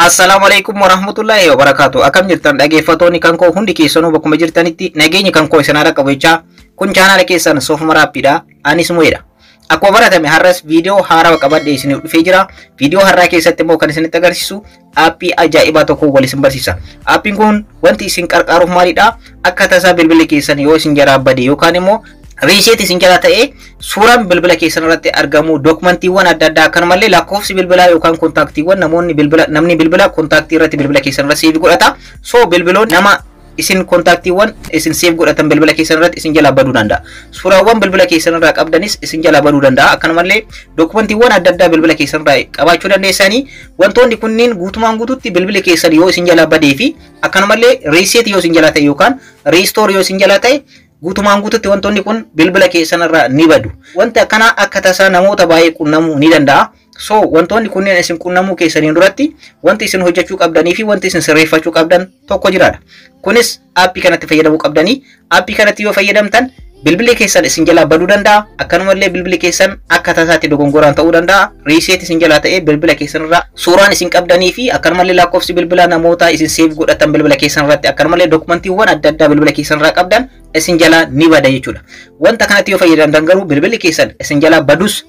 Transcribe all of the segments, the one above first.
Assalaamu alaikum warahmatullahi wabarakaatu. Akkam jirtan, dhaggeeffattoonni kan koo hundi keessanuu? Bakkuma jirtanitti nageenyi kan koo isin haa qabu jechaa, kun chaanaala keessan Soofuma Raappiidha. Anis Mu'eedha. Akkuma baratame har'as viidiyoo haarawaa qabadhee isiniif dhufee jira. Viidiyoo har'aa keessatti immoo kan isinitti agarsiisu aappii ajaa'ibaa tokko wal isin barsiisa. Aappiin kun wanti isin qarqaaruuf maalidha? Akka tasaa bilbilli keessan yoo isin jalaa bade yookaan immoo reset isin jalaa ta'ee, suuraan bilbila keessan irratti argamu, dookumantiiwwan adda addaa, akkanumallee lakkoofsi bilbilaa yookaan kontaaktiiwwan namoonni bilbila namni bilbila kontaaktii irratti bilbila keessan irratti save godhata. So bilbiloon nama isin kontaaktiiwwan isin save godhatan bilbila keessan irratti isin jalaa baduu danda'a. Suuraawwan bilbila keessan irraa qabdanis isin jalaa baduu danda'a. Akkanumallee dookumantiiwwan adda addaa bilbila keessan irraa qabaachuu dandeessanii, wantoonni kunniin guutumaan guututti bilbila keessan yoo isin jalaa badee fi akkanumallee reset yoo isin jalaa ta'e yookaan restore yoo isin jalaa ta'e, guutumaan guututti wantoonni kun bilbila keessan irraa ni badu. Wanti akkanaa akka tasaa namoota baay'ee qunnamuu ni danda'a. So wantoonni kunneen isin qunnamuu keessaniin duratti wanti isin hojjechuu qabdanii fi wanti isin sirreeffachuu qabdan tokko jiraadha. Kunis aappii kanatti fayyadamuu qabdanii. Aappii kanatti yoo fayyadamtan bilbilli keessan isin jalaa baduu danda'a. Akkanumallee bilbilli keessan akka tasaatti dogongoraan ta'uu danda'a. Reset isin jalaa ta'ee bilbila keessan irraa suuraan isin qabdanii fi akkanumallee lakkoofsi bilbilaa namoota isin save godhatan bilbila keessan irratti, akkanumallee dookumantiiwwan adda addaa bilbila keessan irraa qabdan isin jalaa ni bada jechuudha. Wanta kanatti yoo fayyadamtan garuu bilbilli keessan isin jalaa badus,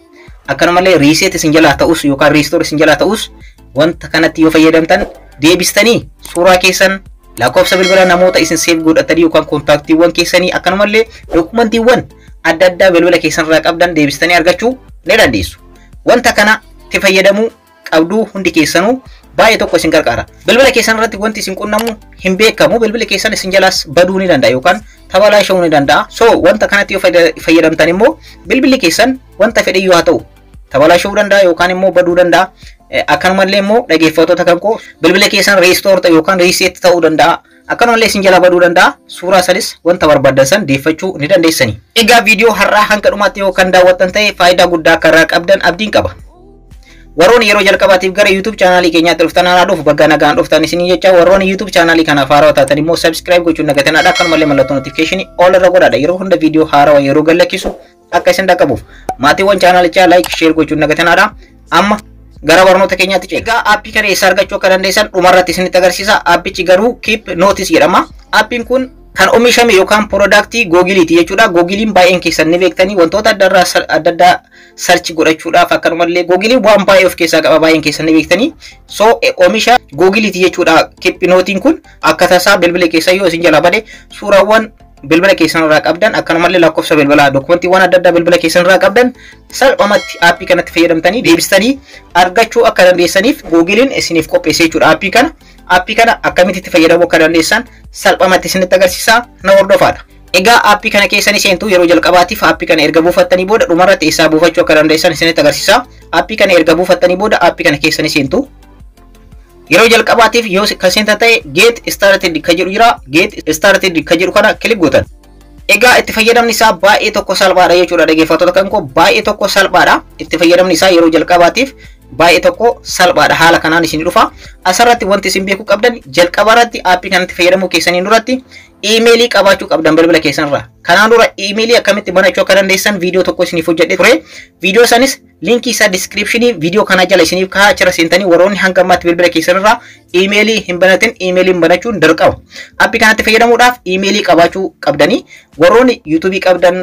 akkanumallee reset isin jalaa ta'us yookaan restore isin jalaa ta'us, wanta kanatti yoo fayyadamtan deebistanii suuraa keessan, lakkoofsa bilbila namoota isin save godhatanii yookaan kontaaktiiwwan keessanii, akkanumallee dookumantiiwwan adda addaa bilbila keessan irraa qabdan deebistanii argachuu ni dandeessu. Wanta kana itti fayyadamuu qabduu hundi keessanuu, baay'ee tokko isin gargaara. Bilbila keessan irratti wanti isin qunnamu hin beekamu, bilbila keessan isin jalaas baduu ni danda'a yookaan tabalaasha'uu ni danda'a. So wanta kanatti yoo fayyadamtan immoo bilbilli keessan wanta fedhe yoo haa ta'u tabalaasha'uu danda'a yookaan immoo baduu danda'a. Akkanumallee immoo, dhaggeeffattoota kan koo, bilbila keessan restore ta'u yookaan reset ta'uu danda'a. Akkanumallee isin jalaa baduu danda'a. Suuraa sanis wanta barbaadan san deeffachuu ni dandeessani. Egaa viidiyoo har'aa hanga dhumaatti yoo kan daawwattan ta'e faayidaa guddaa akka irraa qabdan abdiin qaba. Warroonni yeroo jalqabaatiif gara YouTube chaanaalii keenyaatti dhuftan, haaraa dhufu, bakka nagaan dhuftan isinii jecha. Warroonni YouTube chaanaalii kanaaf haarawaa taatan immoo subscribe gochuun nagatanaadha. Akkanumallee mallattoo notification all irra godhaadha. Yeroo hunda viidiyoo haarawaa yeroo gadlakkisu akka isin dhaqqabuuf, maatiiwwan chaanaalichaa like, share gochuun nagatanaadha. Amma gara barnoota keenyaatti ceena. Egaa aappii kana eessa argachuu akka dandeessan dhumarratti isinitti agarsiisa. Aappichi garuu Keep Notice jedhama. Aappiin kun kan oomishame yookaan productii Googiliiti jechuudha. Googiliin baay'een keessan ni beektanii, wantoota adda addaa search godhachuudhaaf, akkanumallee Googiliin waan baay'ee of keessaa qaba, baay'een keessan ni beektanii. So oomisha Googiliiti jechuudha. Keep Noteiin kun akka tasaa bilbila keessan yoo isin jalaa bade, suuraawwan bilbila keessan irraa qabdan, akkanumallee lakkoofsa bilbilaa, dookumantiiwwan adda addaa bilbila keessan irraa qabdan salphumatti aappii kanatti fayyadamtanii deebistanii argachuu akka dandeessaniif Googiliin isiniif qopheesse jechuudha aappii kana. Aappii kana akkamitti itti fayyadamuu akka dandeessan salphumatti isinitti agarsiisaa, na hordofaadha. Egaa aappii kana keessanii seentuu. Yeroo jalqabaatiif aappii kana erga buufattanii booda, dhumarratti eessaa buufachuu akka dandeessan isinitti agarsiisa. Aappii kana erga buufattanii booda aappii kana keessanii seentu. Yeroo jalqabaatiif yoo kan seentan ta'e "Get started" kan jedhu jira. "Get started" kan jedhu kana click gootan. Egaa itti fayyadamni isaa baay'ee tokko salphaadha jechuudha, dhaggeeffattoota kan koo, baay'ee tokko salphaadha. Itti fayyadamni isaa yeroo jalqabaatiif baay'ee tokko salphaadha, haala kanaan isin dhufa. Asirratti wanti isin beekuu qabdan, jalqaba irratti aappii kanatti fayyadamuu keessaniin duratti iimeelii qabaachuu qabdan bilbila keessan irraa. Kanaan dura iimeelii akkamitti banachuu akka dandeessan viidiyoo tokko isiniif hojjedhee ture. Viidiyoo sanis liinkii isaa descriptionii viidiyoo kanaa jala isiniif kaa'aa, achirra seentanii warroonni hanga ammaatti bilbila keessan irraa iimeelii hin banatin iimeeliin banachuun dirqama. Aappii kanatti fayyadamuudhaaf iimeelii qabaachuu qabdanii. Warroonni YouTubeii qabdan,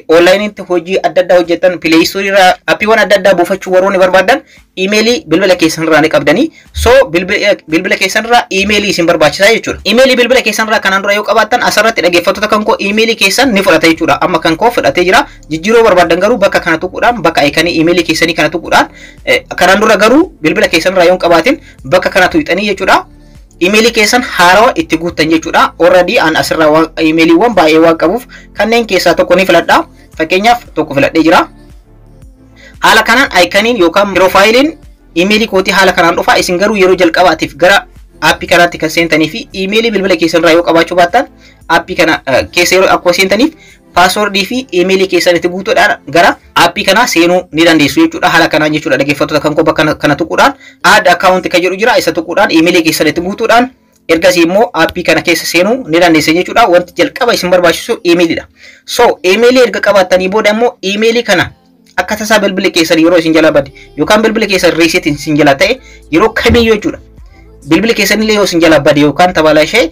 onlineitti hojii adda addaa hojjetan, Play Storeii irraa aappiiwwan adda addaa buufachuu warroonni barbaadan, iimeelii bilbila keessan irraa ni qabdanii. So bilbila keessan irraa iimeelii isin barbaachisaa jechuudha. Iimeelii bilbila keessan irraa kanaan dura yoo qabaattan, asirratti, dhaggeeffattoota kan koo, iimeelii keessan ni fudhata jechuudha. Amma kan koo fudhatee jira. Jijjiiruu barbaadan garuu bakka kana tuquudhaan, bakka iconii iimeelii keessanii kana tuquudhaan, kanaan dura garuu bilbila keessan irraa yoo hin qabaatin bakka kana tuqxanii jechuudha. Iimeelii keessan haarawaa itti guuttan jechuudha. Already an asirraa iimeeliiwwan baay'ee waan qabuuf kanneen keessaa tokko ni filadha. Fakkeenyaaf tokko filadhee jira. Haala kanaan iconiin yookaan profileiin iimeelii kootii haala kanaan dhufa. Isin garuu yeroo jalqabaatiif gara aappii kanaatti kan seentanii fi iimeelii bilbila keessan irraa yoo qabaachuu baattan, aappii kana keessa yeroo akkuma seentaniif passwordii fi iimeelii keessan itti guutuudhaan gara aappii kanaa seenuu ni dandeessu jechuudha. Haala kanaan jechuudha, dhaggeeffattoota kan koo, bakka kana tuquudhaan "Add account" kan jedhu jira, isa tuquudhaan iimeelii keessan itti guutuudhaan ergasii immoo aappii kana keessa seenuu ni dandeessa jechuudha. Wanti jalqaba isin barbaachisu iimeeliidha. So iimeelii erga qabaattanii booda immoo iimeelii kana akka tasaa bilbila keessan yeroo isin jala bade yookaan bilbila keessan reset isin jala ta'e, yeroo kamiyyuu jechuudha. Bilbila keessanillee yoo isin jala bade yookaan tabalaa ishee,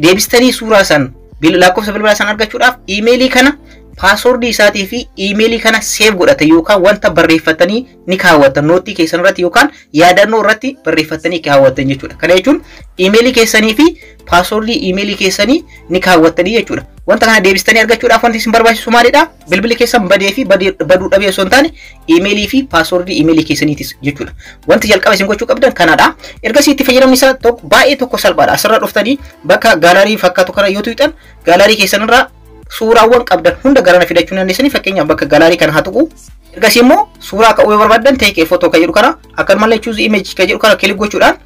deebistanii suuraa san, lakkoofsa bilbilaa san argachuudhaaf iimeelii kana, passwordii isaatii fi iimeelii kana save godhatan yookaan wanta barreeffatanii ni kaawwatan, noteii keessan irratti yookaan yaadannoo irratti barreeffatanii kaawwatan jechuudha. Kana jechuun iimeelii keessanii fi passwordii iimeelii keessanii ni kaawwattanii jechuudha. Wanta kana deebistanii argachuudhaaf wanti isin barbaachisu maalidha? Bilbilli keessan badee fi baduu dhabee osoo hin taane, iimeelii fi passwordii iimeelii keessaniitis jechuudha. Wanti jalqaba isin gochuu qabdan kanadha. Ergasii itti fayyadamni isaa tokko baay'ee tokko salphaadha. Asirra dhuftanii bakka gallery fakkaatu kana yoo tuqxan, gallery keessanirraa suuraawwan qabdan hunda garana fidachuu dandeessanii. Fakkeenyaaf, bakka gallery kana haa tuqu. Ergasii immoo suuraa ka'uu yoo barbaaddan, "take photo" kan jedhu kana, akkanumallee "choose image" kan jedhu kana click gochuudhaan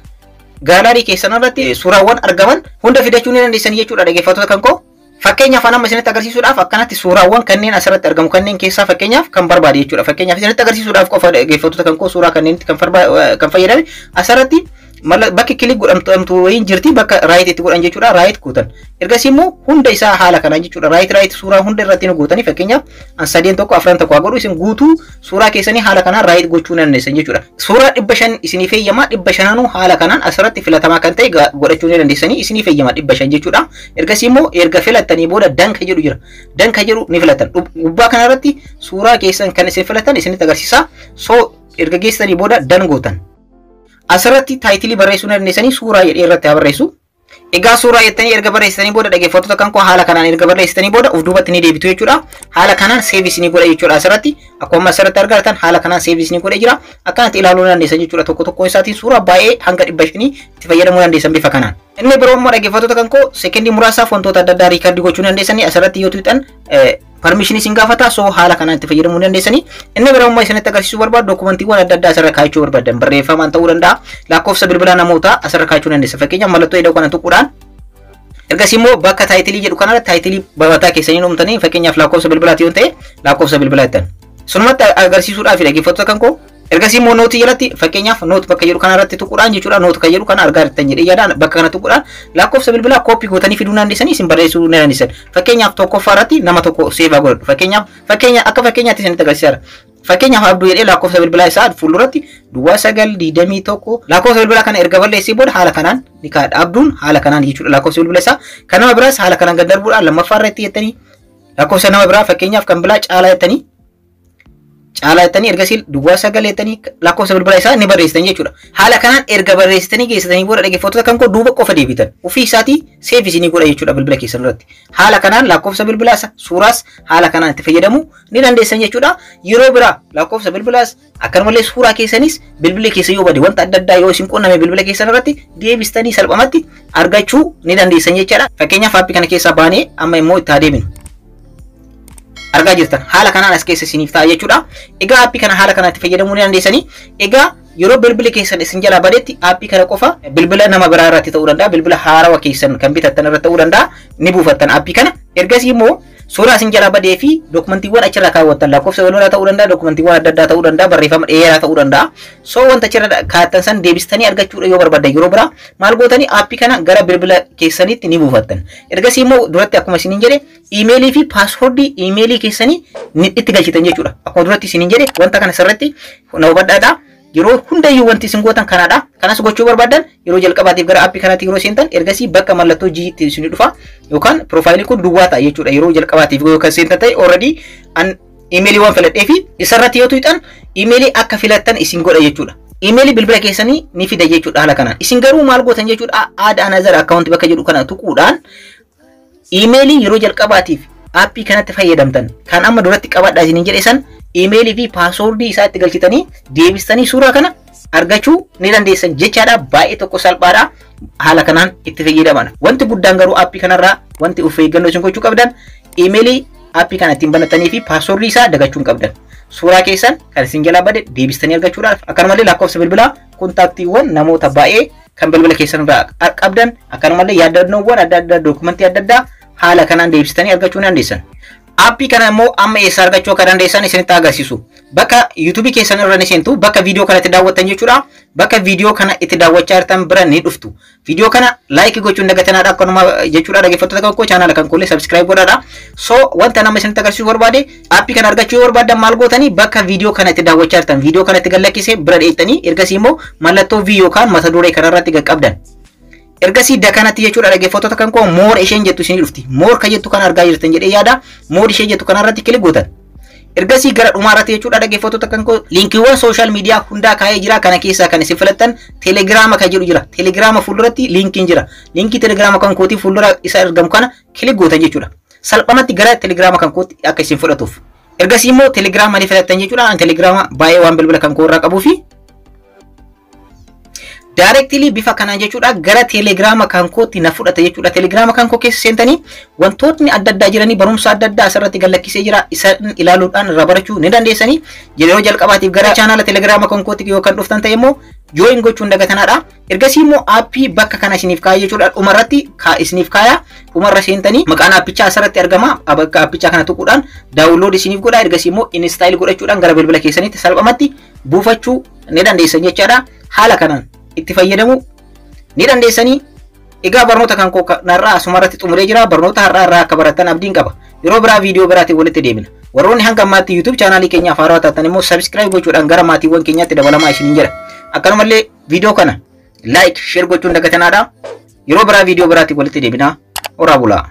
gallery keessan irratti suuraawwan argaman hunda fidachuu ni dandeessanii jechuudha, dhaggeeffattoota kan koo. Fakkeenyaaf, amma isinitti agarsiisuudhaaf akkanatti suuraawwan kanneen asirratti argamu kanneen keessaa fakkeenyaaf kan barbaade jechuudha. Fakkeenyaaf, isinitti agarsiisuudhaaf qofa, dhaggeeffattoota kan koo, suuraa kanneenitti kan fayyadame. Asirratti bakki click godhamtu wayiin jirti, bakka right itti godhan jechuudha, right gootan. Ergasii immoo hunda isaa haala kanaan jechuudha, right right suuraa hunda irratti nu gootanii. Fakkeenyaaf, an sadeen tokko, afran tokko haa godhu, isin guutuu suuraa keessanii haala kanaan right gochuu dandeessan jechuudha. Suuraa 500 isinii feeyyamaa, 500nuu haala kanaan asirratti filatamaa kan ta'e godhachuu ni dandeessanii, isinii feeyyamaa 500 jechuudha. Ergasii immoo erga filattanii booda "done" ka jedhu jira. "Done" ka jedhu ni filatan. Gubbaa kanarratti suuraa keessan kan isin filatan isinitti agarsiisa. So erga geessanii booda "done" gootan. Asirratti titleii barreessuu dandeessanii, suuraa jedhee irratti haa barreessu. Egaa suuraa jettanii erga barreessitanii booda, dhaggeeffattoota kan koo, haala kanaan erga barreessitanii booda of duubatti ni deebitu jechuudha. Haala kanaan save isinii godha jechuudha asirratti. Akkuma asirratti argattan haala kanaan save isinii godhee jira. Akkanatti ilaaluu dandeessan jechuudha. Tokko tokko isaatiin suuraa baay'ee hanga 500 itti fayyadamuu dandeessan bifa kanaan. Inni biroo immoo, dhaggeeffattoota kan koo, sekendii muraasaaf wantoota adda addaa record gochuu dandeessanii. Asirratti yoo tuqxan permissionii isin gaafata, so haala kanaan itti fayyadamuu dandeessanii. Inni biraa immoo isinitti agarsiisuu barbaadu, dookumantiiwwan adda addaa asirra kaa'achuu barbaadan, barreeffamaan ta'uu danda'a, lakkoofsa bilbilaa namootaa asirra kaa'achuu dandeessa. Fakkeenyaaf, mallattoo ida'uu kana tuquudhaan, ergasii immoo bakka titleii jedhu kanarra titleii mataa keessanii uumtanii, fakkeenyaaf lakkoofsa bilbilaati yoo ta'e, lakkoofsa bilbilaa jettan. Sunumatti agarsiisuudhaaf, dhaggeeffattoota kan koo, ergasii immoo noteii jalatti, fakkeenyaaf, "note" bakka jedhu kanarratti tuquudhaan jechuudha. "Note" kan jedhu kana argaa jirtan jedhee yaadaan, bakka kana tuquudhaan lakkoofsa bilbilaa copy gootanii fiduu dandeessanii, isin barreessuu ni dandeessan. Fakkeenyaaf, tokkoffaa irratti nama tokko save godhadhu. Fakkeenyaaf, fakkeenya akka fakkeenyaatti isinitti agarsiisaadha. Fakkeenyaaf, Abduu jedhee lakkoofsa bilbilaa isaa fuulduratti 0921, lakkoofsa bilbilaa kana erga balleessee booda haala kanaan ni kaa'adha. Abduun haala kanaan jechuudha lakkoofsa bilbilaa isaa. Kan nama biraas haala kanaan gad darbuudhaan lammaffaa irratti jettanii, lakkoofsa nama biraa, fakkeenyaaf, kan biraa Caalaa jettanii, Caalaa jettanii, ergasii 09 jettanii lakkoofsa bilbilaa isaa ni barreessitan jechuudha. Haala kanaan erga barreessitanii geessitanii booda, dhaggeeffattoota kan koo, duuba qofa deebitan. Ofii isaatii save isinii godha jechuudha bilbila keessan irratti. Haala kanaan lakkoofsa bilbilaa suuraas haala kanaan itti fayyadamuu ni dandeessan jechuudha. Yeroo biraa lakkoofsa bilbilaas akkanumallee suuraa keessanis bilbilli keessa yoo bade, wanta adda addaa yoo isin qunname, bilbila keessan irratti deebistanii salphumatti argachuu ni dandeessan jechuudha. Fakkeenyaaf, aappii kana keessaa baanee amma immoo itti adeeminu. Argaa jirtan, haala kanaan as keessa isiniif ta'a jechuudha. Egaa aappii kana haala kanaan itti fayyadamuu ni dandeessanii. Egaa yeroo bilbilli keessan isin jalaa badetti aappii kana qofa bilbila nama biraa irratti ta'uu danda'a, bilbila haarawaa keessan kan bitattan irratti ta'uu danda'a, ni buufattan aappii kana. Ergasii immoo suuraa isin jalaa badee fi dookumantiiwwan achirra kaawwattan, lakkoofsa bilbilaa ta'uu danda'a, dookumantiiwwan adda addaa ta'uu danda'a, barreeffama dheeraa ta'uu danda'a. So wanta achirra kaa'attan san deebistanii argachuudha yoo barbaaddan, yeroo biraa maal gootanii? Aappii kana gara bilbila keessaniitti ni buufattan. Ergasii immoo duratti akkuma isiniin jedhe iimeelii fi passwordii iimeelii keessanii itti galchitan jechuudha. Akkuma duratti isiniin jedhe wanta kana sirriitti na hubadhaadha. Yeroo hundayyuu wanti isin gootan kanaadha. Kanas gochuu barbaadan, yeroo jalqabaatiif gara aappii kanaatti yeroo seentan, ergasii bakka mallattoo G itti isin dhufa yookaan profileii kun duwwaa ta'a jechuudha. Yeroo jalqabaatiif yoo kan seentan ta'e, already an iimeelii waan filadhee fi isarratti yoo tuqxan iimeelii akka filattan isin godha jechuudha. Iimeelii bilbila keessanii ni fida jechuudha haala kanaan. Isin garuu maal gootan jechuudha? "Add another account" bakka jedhu kana tuquudhaan iimeelii yeroo jalqabaatiif aappii kanatti fayyadamtan kan amma duratti qabadhaa isiniin jedhe san, iimeelii fi passwordii isaa itti galchitanii deebistanii suuraa kana argachuu ni dandeessan jechaadha. Baay'ee tokko salphaadha. Haala kanaan itti fayyadaman. Wanti guddaan garuu aappii kanarraa wanti of eeggannoo isin gochuu qabdan, iimeelii aappii kana ittiin banatanii fi passwordii isaa dagachuu hin qabdan. Suuraa keessan kan isin jalaa bade deebistanii argachuudhaaf, akkanumallee lakkoofsa bilbilaa, kontaaktiiwwan namoota baay'ee kan bilbila keessan irraa qabdan, akkanumallee yaadannoowwan adda addaa, dookumentii adda addaa haala kanaan deebistanii argachuu ni dandeessan. Aappii kana immoo amma eessa argachuu akka dandeessan isinitti agarsiisu. Bakka YouTube keessan irra ni seentu, bakka viidiyoo kana itti daawwattan jechuudha. Bakka viidiyoo kana itti daawwachaa jirtan bira ni dhuftu. Viidiyoo kana like gochuun dagatanaadha akkanuma jechuudha. Dhaggeeffattoota kan koo, chaanaala kan koollee subscribe godhaadha. So wanta nama isinitti agarsiisuu barbaade, aappii kana argachuu yoo barbaaddan maal gootanii? Bakka viidiyoo kana itti daawwachaa jirtan, viidiyoo kana itti gallakkisee bira dheettanii, ergasii immoo mallattoo V yookaan mata duree kanarratti qaqqabdan. Ergasii dakanatti jechuudha, dhaggeeffattoota kan koo, more isheen jettu isinii dhufti. More ka jettu kana argaa jirtan jedhee yaada. More ishee jettu kanarratti click gootan. Ergasii gara dhumaa irratti jechuudha, dhaggeeffattoota kan koo, liinkiiwwan social media hundaa kaa'ee jira. Kana keessaa kan isin filattan Telegiraama kan jedhu jira. Telegiraama fuulduratti liinkiin jira. Liinkii Telegiraama kan kootii fuuldura isa argamu kana click gootan jechuudha. Salphumatti gara Telegiraama kan kootti akka isin fudhatuuf. Ergasii immoo Telegiraama ni filattan jechuudha. Ani Telegiraama baay'ee waan bilbila kan koo irraa qabuu fi directly bifa kanaan jechuudha gara Telegiraama kan kootti na fudhata jechuudha. Telegiraama kan koo keessa seentanii wantootni adda addaa jiranii, barumsa adda addaa asirratti gallakkisee jira. Isaan ilaaluudhaan irraa barachuu ni dandeessanii. Yeroo jalqabaatiif gara chaanaala Telegiraama kan kootti yoo kan dhuftan ta'e immoo join gochuun dagatanaadha. Ergasii immoo aappii bakka kana isiniif kaaya jechuudha. Dhumarratti isiniif kaaya. Dhumarra seentanii maqaan aappichaa asirratti argama. Bakka aappichaa kana tuquudhaan download isiniif godha. Ergasii immoo install godhachuudhaan gara bilbila keessanitti salphumatti buufachuu ni dandeessan jechaadha. Haala kanaan itti fayyadamuu ni dandeessanii. Egaa barnoota kan koo narraa asumarratti xumuree jira. Barnoota har'aa irraa akka barattan abdiin qaba. Yeroo biraa viidiyoo biraatiin walitti deebina. Warroonni hanga ammaatti YouTube chaanaalii keenyaaf haarawaa taatan immoo subscribe gochuudhaan gara maatiiwwan keenyaatti dabalamaa isiniin jedha. Akkanumallee viidiyoo kana like, share gochuun dagatanaadha. Yeroo biraa viidiyoo biraatiin walitti deebina. Horaa bulaa.